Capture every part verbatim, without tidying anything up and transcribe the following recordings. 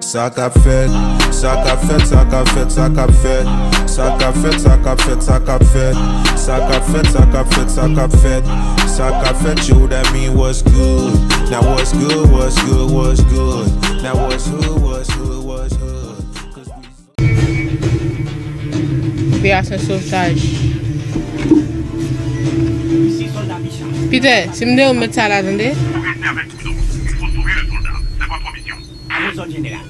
Sa k ap fèt, sa k ap fèt, sa k ap fèt, sa k ap fèt. Sa k ap fèt, sa k ap fèt, sa k ap fèt. Sa k ap fèt, sa k ap fèt, sa k ap fèt. Sa k ap fèt, yo, that mean what's good. Now what's good, what's good, what's good. Now what's hood, what's hood, what's hood. 'Cause we Operasyon sovaj. Peter, si m deyò, m met sa la, tande? Restez avec prudence. Il faut sauver le soldat. C'est votre mission. À vos ordres, général.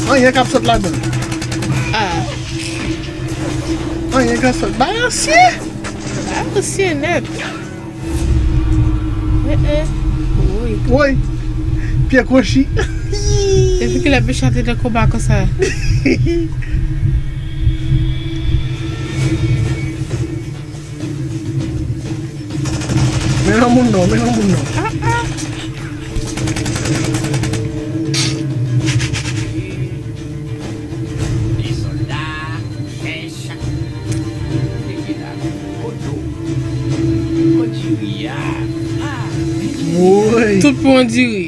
Anyen k ap sot ladan. Ah. Anyen k ap sot. Balansye! Balansye nèt. Eh, eh. Woy. Woy. Pye kwochi. Depi kilè Bicha te nan konba konsa? Men nan moun non, men nan moun non. Ah, ah. Li sòlda, chèch, ekila, koto, kot diri a. Ah, men diri a. Woy. Tout pou yon diri.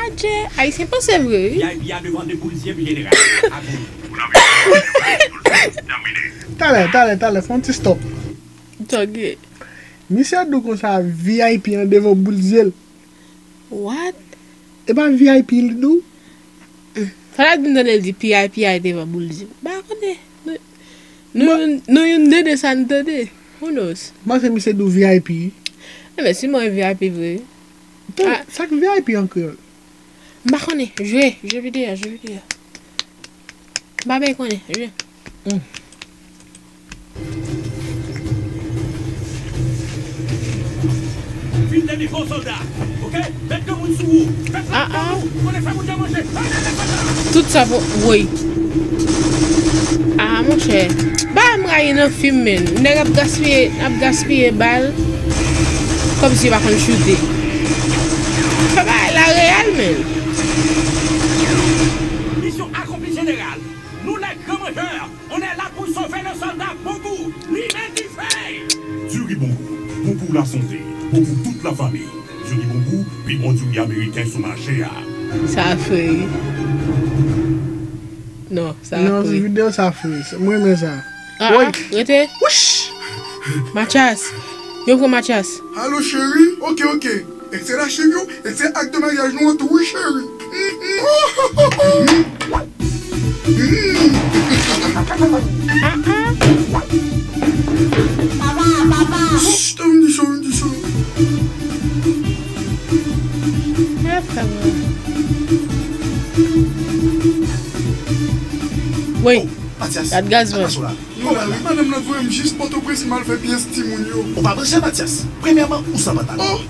Adje, Ayisyen panse vre, wi. V I P a devan de boul zye m jeneral. Talè, talè, talè, fè yon ti stop. Tande. Misye ap di w konsa, V I P an devan boul zye l. What? E pa V I P li di w? Fò l ap di m tande l di V I P a devan boul zye m. M pa konnen. Nou, nou, nou youn de de sa n tande. Who knows? M panse misye di w V I P. Enben, si mwen V I P vre. Sa k V I P an kreyòl? M pa konnen. Jwe, jwe videyo, jwe videyo. M pa byen konnen. Jwe. Hmm. Vin dènye fò sòlda. Oke? Met granmoun sou ou. Fè flank pou ou. Konnen fè moun jan manje. Tout sa pou, woy. Ah, monchè. Bagay m rayi nan fim, men. Nèg ap gaspiye, ap gaspiye bal. Kòmsi yo pa konn choute. Fè bagay la reyèl, men. Misyon akonpli, jeneral. Nou lè gran manjè. On est là pour sauver le soldat Bonpou. Limen dife! Diri Bonpou, bon pou la sante, bon pou tout la fami. Diri Bonpou, pi bon diri ameriken sou mache a. Sa fre, wi. Non, sa fre. Non, videyo sa fre. Mwen renmen sa. Ah, woy. Ah, rete. Wouch! Mathias. Yo pran Mathias. Alo, cheri. Oke, oke. Ekstrè lachiv yo, ekstrè ak de maryaj nou an tou, wi, cheri. Papa, papa. Shh, tande m di sa, m di sa. Woy. Oh, Mathias, gad gaz, man. Madanm nan voye m jis Pòtoprens pou m al fè pyès timoun yo. Ou pa branche, Mathias. Premyèman, ou san pantalon. Oh!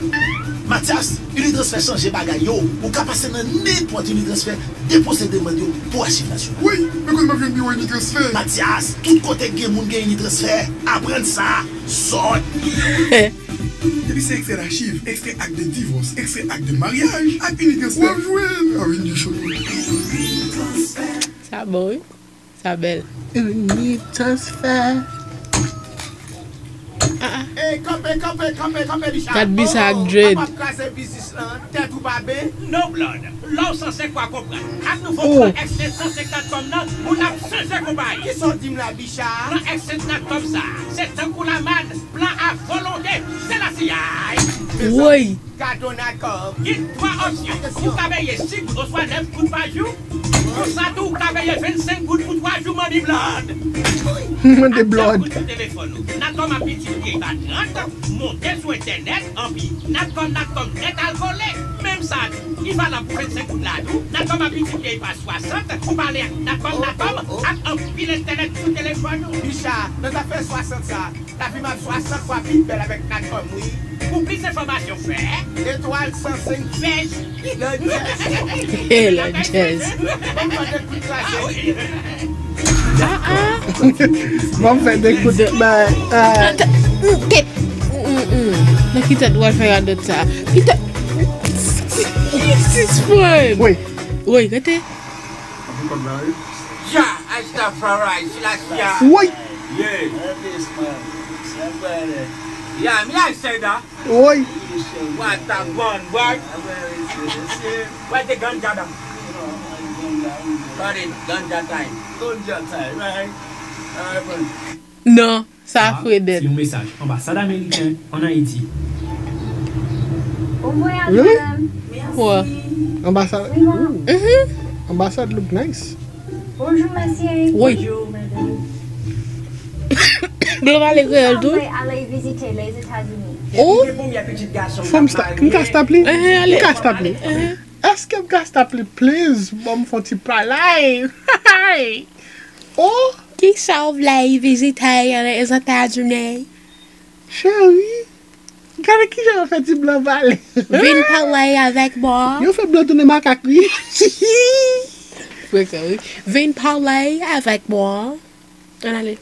Mathias, Unitransfer chanje bagay yo. Ou ka pase nan nenpòt Unitransfer, depoze demann yo pou achiv nasyonal. Woy, men kote m ap jwenn biwo Unitransfer? Mathias, tout kote k gen moun gen Unitransfer. Aprann sa. Sòt! Depi se ekstrè lachiv, ekstrè ak de divòs, ekstrè ak de maryaj, ak Unitransfer w ap jwenn. Ah wi, n di cho. Sa bon, wi. Sa bèl. Unitransfer. Ah, ah. Ey, kanpe, kanpe, kanpe, kanpe, Bicha. Gad Bicha ak dread. Oh, oh, w ap kraze biznis lan, tèt ou pa ben. No blood. La w sanse kwa konprann. Ak nouvo plan Exchange san senkant kòm nan, moun ap chanje konpayi. Kisa w di m la, Bicha? Plan Exchange Natcom sa, se tankou lamàn, plan a volonte, se la siyay. Woy. Gad on Natcom. Gen twa opsyon. Ou ka peye sis goud oswa nèf goud pa jou. Konsa tou, ou ka peye vennsenk goud pou twa jou, Money Blood. Money Blood. Ak dènye goud sou telefòn ou. Natcom ap miltipliye pa trant, monte sou entènèt, anpi Natcom, Natcom nèt al vole. Menm sa tou, li valab pou vennsenk goud la tou. Natcom ap miltipliye pa swasant, ou pale ak Natcom, Natcom, ak anpil entènèt sou telefòn ou. Bicha, nan zafè swasant sa, lavi m ap swasant fwa pi bèl avèk Natcom, wi. Pou plis enfòmasyon, fè etwal san senk flèch. Lòt jazz. Lòt jazz. Ban m fè de kout kraze. Ah, ah. Ban m fè de kout bay. Ah. Nan ki tèt w al fè radòt sa? Ki tèt? Sis pwen. Woy. Woy, rete. Anpil kòb la, wi. Dja, Astafari, sila siya. Woy. Yeah. Yeah, me I say that. Woy. What a gun, boy. Where the ganja down? Sorry, ganja time. Ganja time, right? Alright, man. Non, sa fre dèd. Se yon mesaj anbasad ameriken ann Ayiti. Bon voyaj, Really? madame. Wè. Anbasad. Suivant. Anbasad look nice. Bonjour, monsieur. Woy. Bonjour, madame. Dlo pale kreyòl tou. Vous voulez aller visiter les États-Unis? Oh. Gen premye pitit gason Fòm sta. M ka stop li? Eh, ale. M ka stop li? Eh. Èske m ka stop li? Please, ban m fè yon ti palay. Oh, Kisa w vle vizite nan Etazini? Cheri, gade kijan yo fè ti blan pale. Vin pale avèk mwen. Yo fè blan tounen makak, wi. Frekan, wi. Vin pale avèk mwen. Ann ale.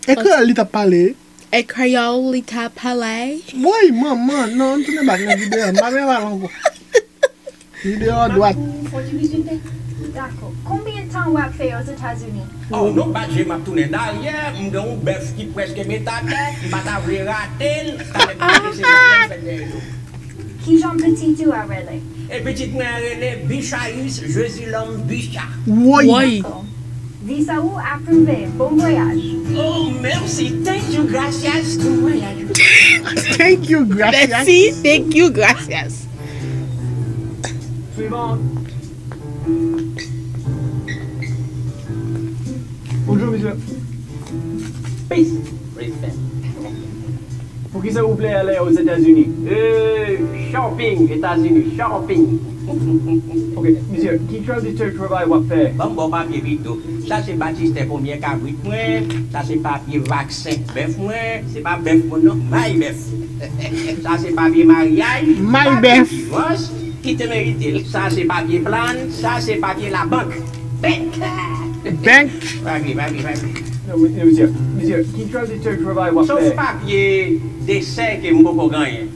E kreyòl li t ap pale. E kreyòl li t ap pale. Woy, manman, non, m tounen bak nan videyo. M pa vle pale ankò. Videyo a dwat. D'accord. Combien de temps w ap fè Ozetazini? Oh, non, pa je m ap tounen daryè, m gen yon bèf ki prèske met atè, m pa ta vle rate l, talè m rete se bagay m fè dèyè yo. Kijan pitit ou a rele? E pitit mwen an rele Bichayis, Jezi lòm Bicha. Woy. Woy. Visa ou apwouve. Bon voyaj. Oh, merci, thank you, gracias, bon voyage. Thank you, gracias. Merci, thank you, gracias. Suivant. Bonjour, monsieur. Peace, respect. Pour qui ça vous plaît aller aux États-Unis? Euh, shopping, États-Unis, shopping. Ok, monsieur, ki kalite travay w ap fè? Ban m ba w papye pito. Sa se batistè ponyè kabrit mwen, sa se papye vaksen bèf mwen, se pa bèf mwen non, may bèf. Sa se papye maryaj, May papye bèf. Divòs, ki te merite l. Sa se papye plan, sa se papye labank. Bank! Bank. Papye, papye, papye. Non, men, men, monsieur, monsieur, ki kalite travay w ap Sof fè? Papye desè ke m poko genyen.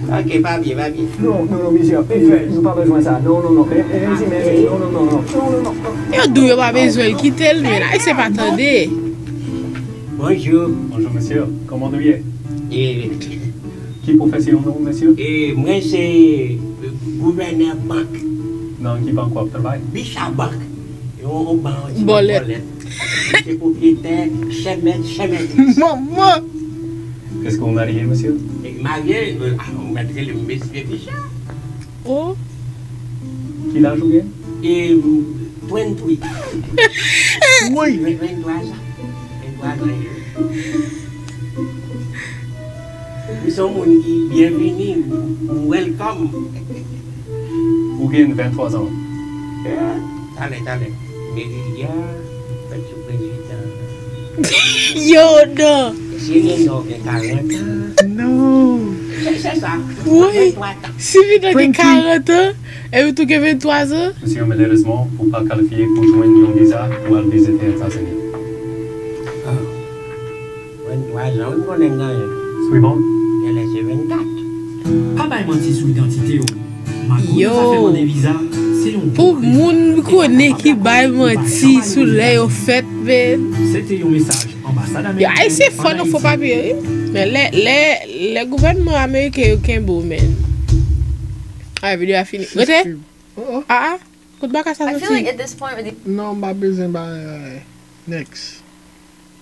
Ok, papye, papye. Non, non, non, monsieur, monsieur, nou pa bezwen sa. Non, non, non, men, men, men, non, non, non, non. Yo di w yo pa bezwen l, kite l, men Ayisyen pa tande. Bonjou. Bonjou, mesye. Kòman nou ye? E, Ki pwofesyon nou, mesye? e mwen se gouvènè bank. Nan ki bank w ap travay? Bicha Bank. Yon, yon ban yon ti Bòlèt. Bòlèt. Se pwopriyetè Chèmèt, Chèmèt. Manman. Èske w marye, mesye? E marye, e, a, ou mèt rele m mesye Bicha. Oh. Ki laj ou gen? E twenty-three. Woy. Twenty-three an. Twenty-three an. M se yon moun ki byenvini, welcome. Ou gen vennntwa zan. Talè, talè. Merilya, fèt sou prezidan. Yo, non. Serena gen karant an. Non. Se, se sa. Wi. Vennntwa tan. Si Vida gen karant an, epi tou gen vennntwa zan. Mesye, malerezman, ou pa kalifye pou jwenn yon viza pou al vizite Etazini. Ah. Vennntwa zan, ou konnen m genyen. Suivant. Genlè se vennkat. Pa bay manti sou idantite w. Malgre Yo. Yo pa fè mande viza, se yon Pou moun konnen ki bay manti sou lè yo fèt, men. Se te yon mesaj anbasad Yo, Ayisyen fò nan fo Ayiti. Papye, wi. Men lè, lè, lè gouvènman ameriken yo kenbe w, men. Ah, videyo a fini. Rete. Oh, oh. Ah, ah. Kot baka sa I feel like soti? At this point, with the Non, m pa bezwen ba, eh, next.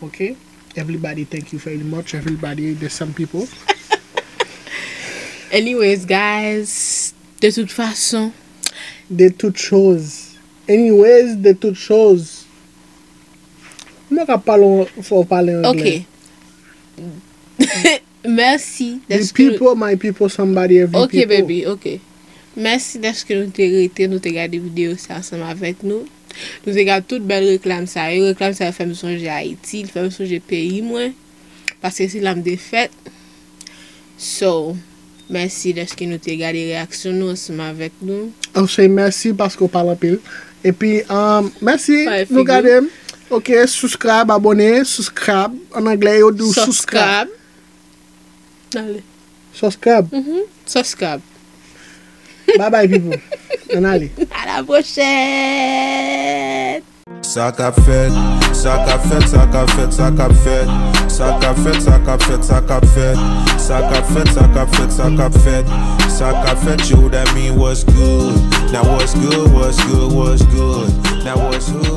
Ok? Everybody, thank you very much. Everybody, there's some people. Anyways, guys, de toute façon. De toute chose. Anyways, de toute chose. Mwen ka pale, fò w pale anglè. Ok. Mèsi The dèske people, my people, somebody, every Ok, people. Baby, ok. Mèsi dèske nou te rete, nou te gade videyo sa ansanm avèk nou. Nou te gade tout bèl reklam sa yo. Reklam sa yo fè m sonje Ayiti, li fè m sonje peyi mwen. Paske se la m te fèt. So, mèsi dèske nou te gade reyaksyon nou ansanm avèk nou. Anfen, mèsi paske w pale anpil. Epi, um, mèsi, Bay nou figi. Gade m. Ok, subscribe, abone, subscribe. An anglè, yo di w subscribe. Subscribe. Dale. Subscribe. Mhm. Subscribe. Bye bye, people. Ann ale. À la prochaine. Sa k ap fèt, sa k ap fèt, sa k ap fèt, sa k ap fèt. Sa k ap fèt, sa k ap fèt, sa k ap fèt. Sa k ap fèt, sa k ap fèt, sa k ap fèt. Sa k ap fèt, yo, that mean what's good. Now what's good, what's good, what's good. Now what's hood.